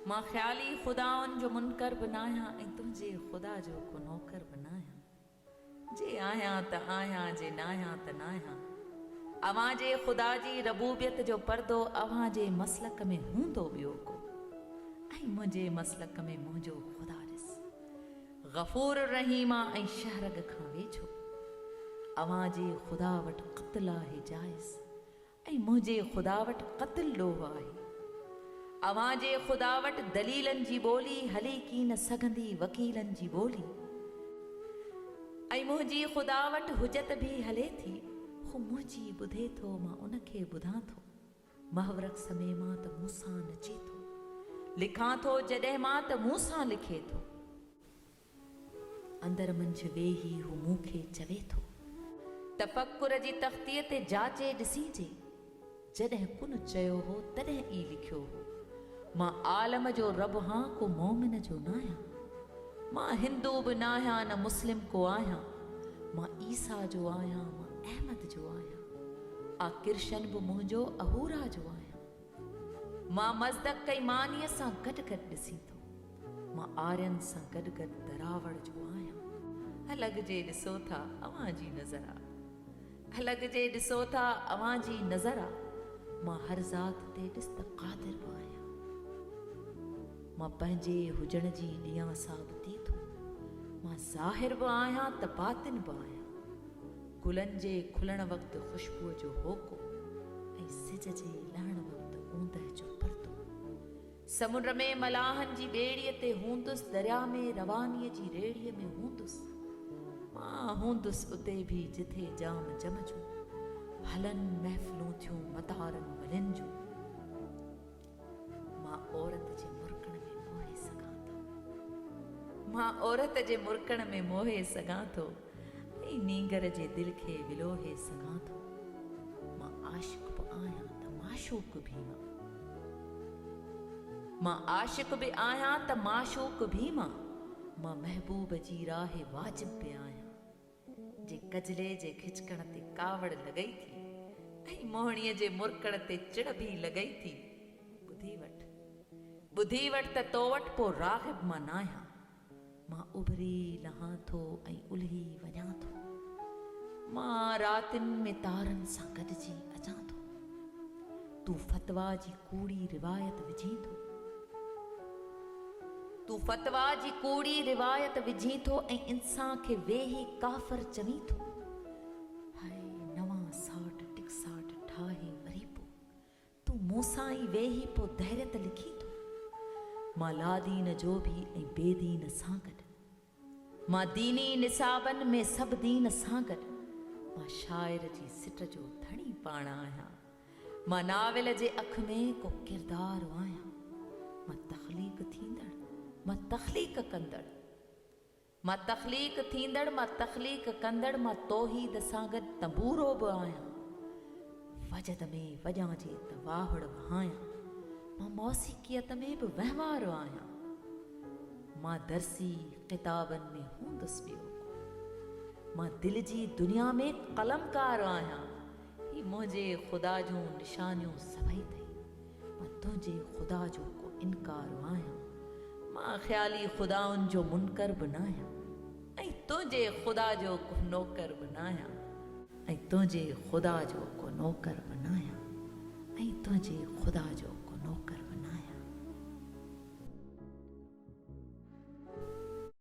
مان خيالي خدائن جو منڪر به ناهيان ۽ تنهنجي خدا جو ڪو نوڪر به ناهيان. جي آهيان ته آهيان جي ناهيان ته ناهيان. اوهان جي خدا جي ربوبيت جو پردو اوهان جي مسلڪ ۾ هوندو ٻيو ڪو ۽ منهنجي مسلڪ ۾ منهنجو خدا ڏس غفور الرحيم آ ۽ شهرڳ کان ويجهو. اوهان جي خدا وٽ قتل آهي جائز ۽ منهنجي خدا وٽ قتل ڏوهه آهي. اوهان جي خدا وٽ دليلن جي ٻولي هلي ڪين سگهندي وڪيلن جي ٻولي. ۽ منهنجي خدا وٽ حجت به هلي ٿي. هو منهنجي ٻڌي ٿو مان ان کي ٻڌان ٿو. محو رقص ۾ مان ته مون سان نچي ٿو. لکان ٿو جڏهن مان ته مون سان لکي ٿو. اندر منجهه ويهي هو مون کي چوي ٿو. تفڪر جي تختيء تي جاچي ڏسين جي. جڏهن ڪن چيو هو تڏهن ئي لکيو هو. مان عالم جو رب هان ڪو مومن جو ناهيان. مان هندو به ناهيان نه مسلم ڪو آهيان. مان عيسيٰ جو آهيان مان احمد جو آهيان. آ ڪرشن به منهنجو اهورا جو آهيان. مان مزدڪ ۽ مانيء سان گڏ گڏ ڏسين ٿو. مان آرين سان گڏ گڏ دراوڙ جو آهيان. الڳ جي ڏسو ٿا اوهان جي نظر آ. الڳ جي ڏسو ٿا اوهان جي نظر آ. مان هر ذات تي ڏس ته قادر به آهيان. مان پنهنجي هجڻ جي ڏيان ثابتي ٿو. مان ظاهر به آهيان ته باطن به آهيان. گلن جي کلڻ وقت خوشبوء جو هوڪو ۽ سج جي لهڻ وقت اوندهه جو پردو. سمنڊ ۾ ملاحن جي ٻيڙيء تي هوندس، درياء ۾ روانيء جي ريڙهيء ۾ هوندس. مان هوندس اتي به جٿي جام جم جون هلن محفلون ٿيون متارن ولين جون. مان عورت جي مرڪڻ ۾ موهي سگهان ٿو. مان عورت جي مرڪڻ ۾ موهي سگهان ٿو ۽ نينگر جي دل کي ولوهي سگهان ٿو. مان عاشق به آهيان ته معشوق به مان. مان عاشق به آهيان ته معشوق به مان. مان محبوب جي راهه واجب به آهيان. جي ڪجلي جي کچڪڻ تي ڪاوڙ لڳئي ٿي ۽ موهڻيء جي مرڪڻ تي چڙ به لڳئي ٿي. ٻڌي وٺ، ٻڌي وٺ ته تو وٽ پو راغب مان ناهيان. مان اڀري لهان ٿو ۽ الهي وڃان ٿو. مان راتين ۾ تارن سان گڏجي اچان ٿو. تون فتويٰ جي ڪوڙي روايت وجهين ٿو. تون فتويٰ جي ڪوڙي روايت وجهين ٿو ۽ انسان کي ويهي ڪافر چوين ٿو. هاء نوان ساٽ ٽڪساٽ ٺاهي وري پو تون مون سان ئي ويهي پو دهريت لکين ٿو. مان لادين جو به ۽ بي دين سان گڏ. مان ديني نصابن ۾ سڀ دين سان گڏ. مان شاعر جي سٽ جو ڌڻي پاڻ آهيان. مان ناول جي اک ۾ ڪو ڪردار آهيان. مان تخليق ٿيندڙ، مان تخليق ڪندڙ. مان تخليق ٿيندڙ، مان تخليق ڪندڙ، مان توحيد سان گڏ تنبورو به آهيان. وجد ۾ وڄان جي ته واهڙ وهايان. مان موسيقيت ۾ به وهنوار آهيان. مان درسي ڪتابن ۾ هوندس ٻيو ڪو. مان دل جي دنيا ۾ قلمڪار آهيان. هي منهنجي خدا جون نشانيون سڀئي اٿئي. مان تنهنجي خدا جو ڪو انڪار آهيان. مان خيالي خدائن جو منڪر به ناهيان. ۽ تنهنجي خدا جو ڪو نوڪر به ناهيان. ۽ تنهنجي خدا جو ڪو نوڪر به ناهيان. ۽ تنهنجي خدا جو ڪو.